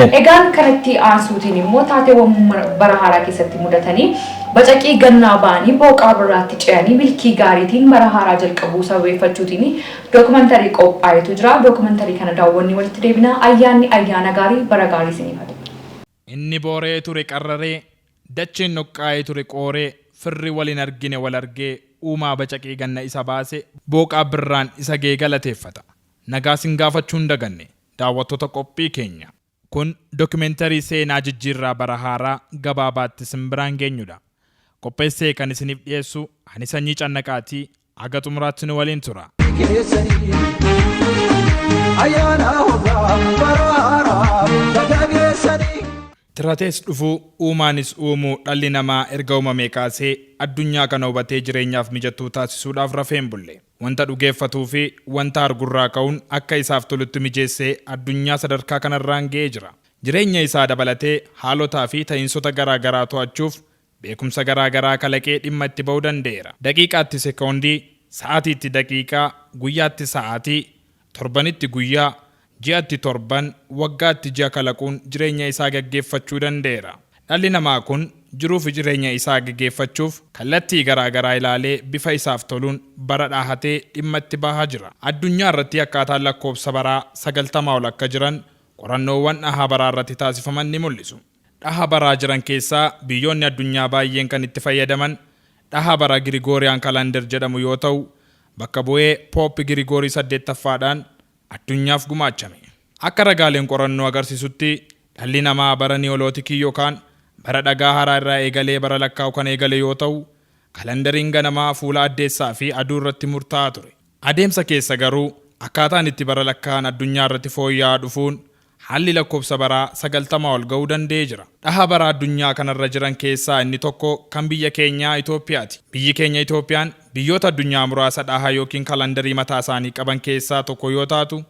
Egaan kanatti aansuutiin immoo taateewwan bara haaraa keessatti mudatanii bacaqii gannaa ba'anii booqaa birraatti ce'anii milkii gaariitiin bara haaraa jalqabuu sababeeffachuutiin dookumantarii qophaa'etu jira. Dookumantarii kana daawwannee walitti deebina. Ayyaanni ayyaana gaarii bara gaarii isiniif haa ta'u. Inni booree ture qarraree, dacheen dhoqqaa'ee ture qooree, firri wal hin argine wal argee, uumaa bacaqii ganna isa baase, booqaa birraan isa ga'e galateeffata. Nagaa sin gaafachuu hin daganne, daawwattoota qophii keenya. Kun dokimentarii seenaa jijjiirraa bara haaraa gabaabaatti sin biraan geenyudha. Qopheessee kan isiniif dhiyeessu ani Sanyii Cannaqaati. Haga xumuraatti nu waliin tura. Keessanii ayyaana hoggaa bara haaraa baga geessanii. Tiratees dhufuu, uumaanis uumuu dhalli namaa erga uumamee kaasee addunyaa kana hubatee jireenyaaf mijattuu taasisuudhaaf rafee hin bulle. Wanta dhugeeffatuu fi wanta argurraa ka'uun akka isaaf tolutti mijeessee addunyaa sadarkaa kanarraan ga'ee jira. Jireenya isaa dabalatee haalotaa fi ta'iinsota garaa garaa to'achuuf beekumsa garaa garaa kalaqee dhimma itti ba'uu danda'eera. Daqiiqaatti sekoondii, sa'aatiitti daqiiqaa, guyyaatti sa'aatii, torbanitti guyyaa, ji'atti torban, waggaatti ji'a kalaquun jireenya isaa gaggeeffachuu danda'eera. Dhalli namaa kun jiruufi jireenya isaa gaggeeffachuuf kallattii garaa garaa ilaalee bifa isaaf toluun bara dhaahatee dhimma itti bahaa jira. Addunyaa irratti akkaataan lakkoofsa baraa 90 ol akka jiran qorannoowwan dhaha baraa irratti taasifaman ni mul'isu. Dhaha baraa jiran keessaa biyyoonni addunyaa baay'een kan itti fayyadaman dhaha bara Girigooriyaan Kalander jedhamu yoo ta'u, bakka bu'ee Poop Girigoorii 8ffaadhaan addunyaaf gumaachame. Akka ragaaleen qorannoo agarsiisutti dhalli namaa bara Niyoolootikii yookaan bara dhagaa haaraa irraa eegalee bara lakkaa'u kan eegale yoo ta'u, kalandariin ganamaa fuula addeessaa fi aduu irratti murtaa'aa ture. Adeemsa keessa garuu akkaataan itti bara lakkaa'an addunyaa irratti fooyya'aa dhufuun haalli lakkoofsa baraa 90 ol ga'uu danda'ee jira. Dhaha baraa addunyaa kanarra jiran keessaa inni tokko kan biyya keenyaa Itoophiyaati. Biyyi keenya Itoophiyaan biyyoota addunyaa muraasa dhaha yookiin kalandarii mataa isaanii qaban keessaa tokko yoo taatu,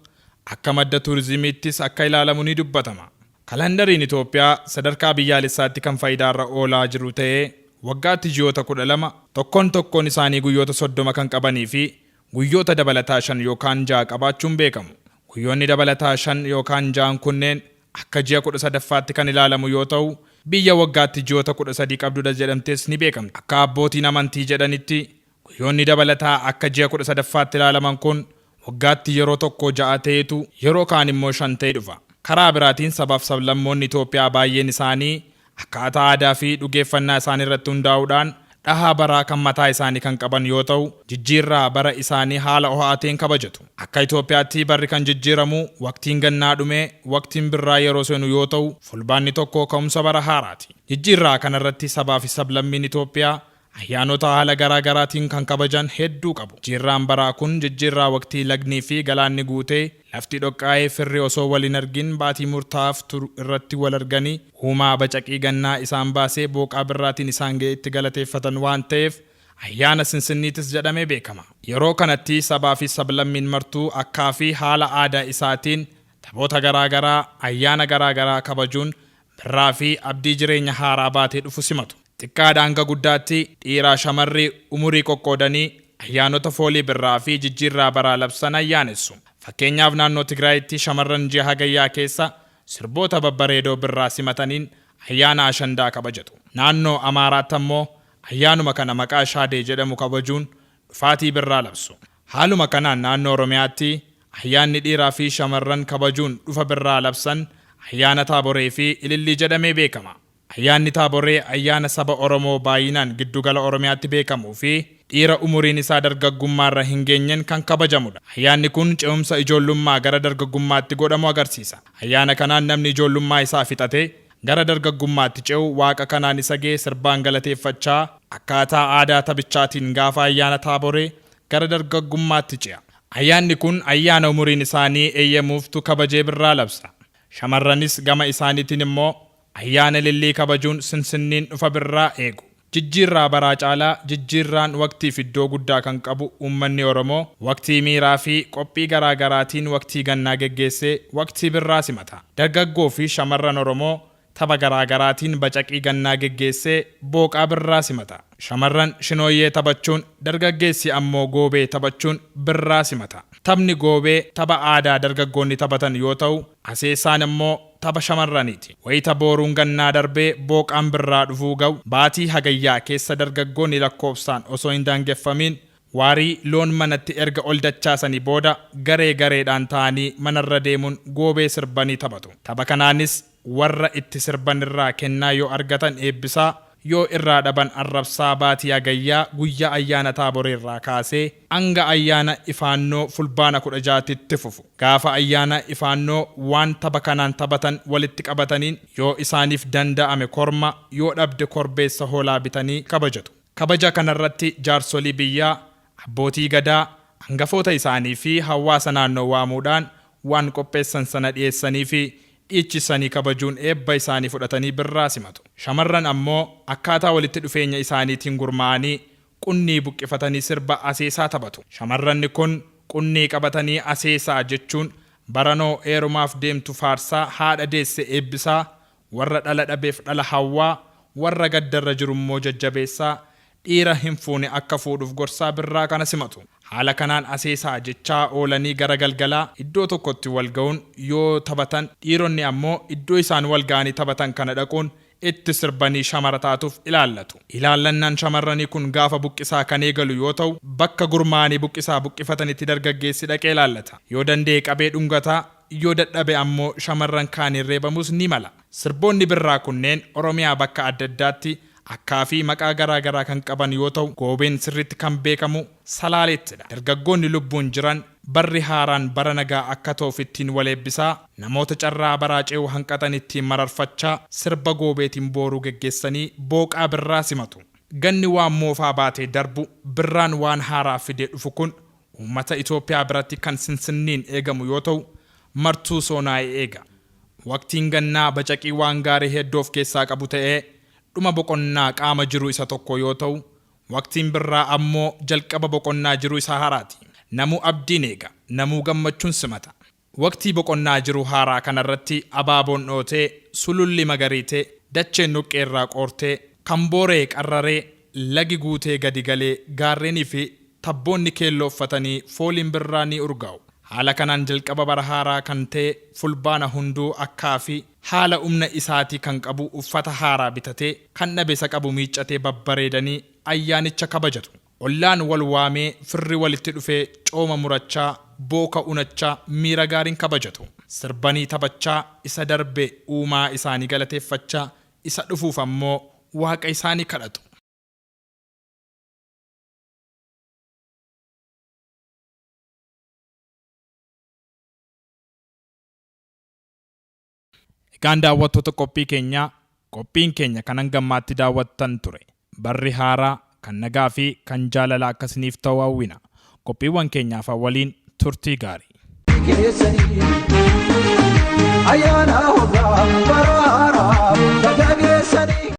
akka madda tuurizimiittis akka ilaalamu ni dubbatama. Kalandariin Itoophiyaa sadarkaa biyyaalessaatti kan fayidaarra oolaa jiru ta'ee waggaatti ji'oota 12, tokkoon tokkoon isaanii guyyoota 30 kan qabanii fi guyyoota dabalataa 5 yookaan 6 qabaachuun beekamu. Guyyoonni dabalataa 5 yookaan 6n kunneen akka ji'a 13ffaatti kan ilaalamu yoo ta'u, biyya waggaatti ji'oota 13 qabdudha jedhamtees ni beekamti. Akka abbootiin amantii jedhanitti guyyoonni dabalataa akka ji'a 13ffaatti ilaalaman kun waggaatti yeroo tokko 6 ta'eetu yeroo kaan immoo 5 ta'ee dhufa. Karaa biraatiin sabaaf sablammoonni Itoophiyaa baay'een isaanii akkaataa aadaa fi dhugeeffannaa isaanii irratti hundaa'uudhaan dhaha baraa kan mataa isaanii kan qaban yoo ta'u, jijjiirraa bara isaanii haala ho'aa ta'een kabajatu. Akka Itoophiyaatti barri kan jijjiiramu waqtiin gannaa dhumee waqtiin birraa yeroo seenu yoo ta'u, Fulbaanni 1 ka'umsa bara haaraati. Jijjiirraa kanarratti sabaa fi sablammiin Itoophiyaa Ayyaanota haala garaa garaatiin kan kabajan hedduu qabu. Jijjiirraan baraa kun jijjiirraa waqtii lagnii fi galaanni guutee, lafti dhoqqaa'ee firri osoo wal hin argin baatii murtaa'aaf turu irratti wal arganii uumaa bacaqii gannaa isaan baasee booqaa birraatiin isaan ga'e itti galateeffatan waan ta'eef ayyaana Sinsinniitis jedhamee beekama. Yeroo kanatti sabaa fi sablammiin martuu akkaa fi haala aadaa isaatiin taphoota garaa garaa, ayyaana garaa garaa kabajuun Birraa fi abdii jireenya haaraa baatee dhufu simatu. Xiqqaadha hanga guddaatti, dhiiraa shamarri umurii qoqqoodanii ayyaanota foolii birraa fi jijjiirraa baraa labsan ayyaanessu. Fakkeenyaaf naannoo Tigraayitti shamarran ji'a Hagayyaa keessa sirboota babbareedoo birraa simataniin ayyaana Ashandaa kabajatu. Naannoo Amaaraatti ammoo ayyaanuma kana maqaa Shaadee jedhamu kabajuun dhufaatii birraa labsu. Haaluma kanaan naannoo Oromiyaatti ayyaanni dhiiraa fi shamarran kabajuun dhufa birraa labsan ayyaana Taaboree fi Ilillii jedhamee beekama. Ayyaanni Taaboree ayyaana saba Oromoo baay'inaan giddugala Oromiyaatti beekamuu fi dhiira umuriin isaa dargaggummaarra hin geenyen kan kabajamudha. Ayyaanni kun ce'umsa ijoollummaa gara dargaggummaatti godhamu agarsiisa. Ayyaana kanaan namni ijoollummaa isaa fixatee gara dargaggummaatti ce'u Waaqa kanaan isa ga'e sirbaan galateeffachaa akkaataa aadaa taphichaatiin gaafa ayyaana Taaboree gara dargaggummaatti ce'a. Ayyaanni kun ayyaana umuriin isaanii eeyyamuuftu kabajee birraa labsa. Shamarranis gama isaaniitiin immoo ayyaana Ilillii kabajuun sinsinniin dhufa birraa eegu. Jijjiirraa baraa caalaa jijjiirraan waqtiif iddoo guddaa kan qabu uummanni Oromoo waqtii miiraa fi qophii garaa garaatiin waqtii gannaa geggeessee waqtii birraa simata. Dargaggoo fi shamarran Oromoo tapha garaa garaatiin bacaqii gannaa geggeessee booqaa birraa simata. Shamarran shinooyyee taphachuun, dargaggeessi ammoo goobee taphachuun birraa simata. Taphni goobee tapha aadaa dargaggoonni taphatan yoo ta'u, aseessaan immoo tapha shamarraniiti. Wayita booruun gannaa darbee booqaan birraa dhufuu ga'u baatii Hagayyaa keessa dargaggoonni lakkoofsaan osoo hin daangeffamiin waarii loon manatti erga ol dachaasanii booda garee gareedhaan ta'anii manarra deemuun goobee sirbanii taphatu. Tapha kanaanis warra itti sirban irraa kennaa yoo argatan eebbisaa, yoo irraa dhaban arrabsaa baatii Hagayyaa guyyaa ayyaana Taaboreerraa kaasee hanga ayyaana Ifaannoo Fulbaana 16tti itti fufu. Gaafa ayyaana Ifaannoo waan tapha kanaan taphatan walitti qabataniin yoo isaaniif danda'ame korma, yoo dhabde korbeessa hoolaa bitanii kabajatu. Kabaja kanarratti jaarsolii biyyaa, abbootii Gadaa, angafoota isaanii fi hawaasa naannoo waamuudhaan waan qopheessan sana dhiyeessaniifi dhiichisanii kabajuun eebba isaanii fudhatanii birraa simatu. Shamarran ammoo akkaataa walitti dhufeenya isaaniitiin gurmaa'anii qunnii buqqifatanii sirba aseesaa taphatu. Shamarranni kun qunnii qabatanii aseesaa jechuun baranoo eerumaaf deemtu faarsaa, haadha deesse eebbisaa, warra dhala dhabeef dhala hawwaa, warra gaddarra jirummoo jajjabeessaa, dhiira hin fuune akka fuudhuuf gorsaa birraa kana simatu. Haala kanaan aseesaa jechaa oolanii gara galgalaa iddoo tokkotti walga'uun yoo taphatan, dhiironni ammoo iddoo isaan walga'anii taphatan kana dhaquun itti sirbanii shamara taatuuf ilaallatu. Ilaallannaan shamarranii kun gaafa buqqisaa kan eegalu yoo ta'u, bakka gurmaa'anii buqqisaa buqqifatanitti dargaggeessi dhaqee ilaallata. Yoo danda'e qabee dhungata, yoo dadhabe ammoo shamarran kaaniin reebamus ni mala. Sirboonni birraa kunneen Oromiyaa bakka adda addaatti akkaa fi maqaa garaa garaa kan qaban yoo ta'u, goobeen sirriitti kan beekamu Salaaleettidha. Dargaggoonni lubbuun jiran barri haaraan bara nagaa akka ta'uuf ittiin wal eebbisaa, namoota carraa baraa ce'uu hanqatan ittiin mararfachaa sirba goobeetiin booruu geggeessanii booqaa birraa simatu. Ganni waan moofaa baatee darbu, birraan waan haaraa fidee dhufu kun uummata Itoophiyaa biratti kan sinsinniin eegamu yoo ta'u, martuu soonaa'ee eega. Waqtiin gannaa bacaqii waan gaarii hedduu of keessaa qabu ta'ee dhuma boqonnaa qaama jiruu isa tokko yoo ta'u, waqtiin birraa ammoo jalqaba boqonnaa jiruu isa haaraati. Namuu abdiin eega, namuu gammachuun simata. Waqtii boqonnaa jiruu haaraa kanarratti abaaboon dhootee, sululli magariitee, dacheen dhoqqeerraa qoortee, kan boora'e qarraree, lagi guutee gadi galee gaarreeniifi tabboonni keelloo uffatanii fooliin birraa ni urgaa'u. Haala kanaan jalqaba bara haaraa kan ta'e Fulbaana hunduu akkaafi haala humna isaatii kan qabu uffata haaraa bitatee, kan dhabe isa qabu miiccatee babbareedanii ayyaanicha kabajatu. Ollaan wal waamee, firri walitti dhufee cooma murachaa, booka unachaa miira gaariin kabajatu. Sirbanii taphachaa, isa darbe uumaa isaanii galateeffachaa, isa dhufuuf ammoo Waaqa isaanii kadhatu. Egaan daawwattoota qophii keenyaa, qophiin keenya kan hanga ammaatti daawwattan ture. Barri haaraa kan nagaa fi kan jaalalaa akka isiniif ta'u hawwina. Qophiiwwan keenya hafan waliin turtii gaarii. Keessanii.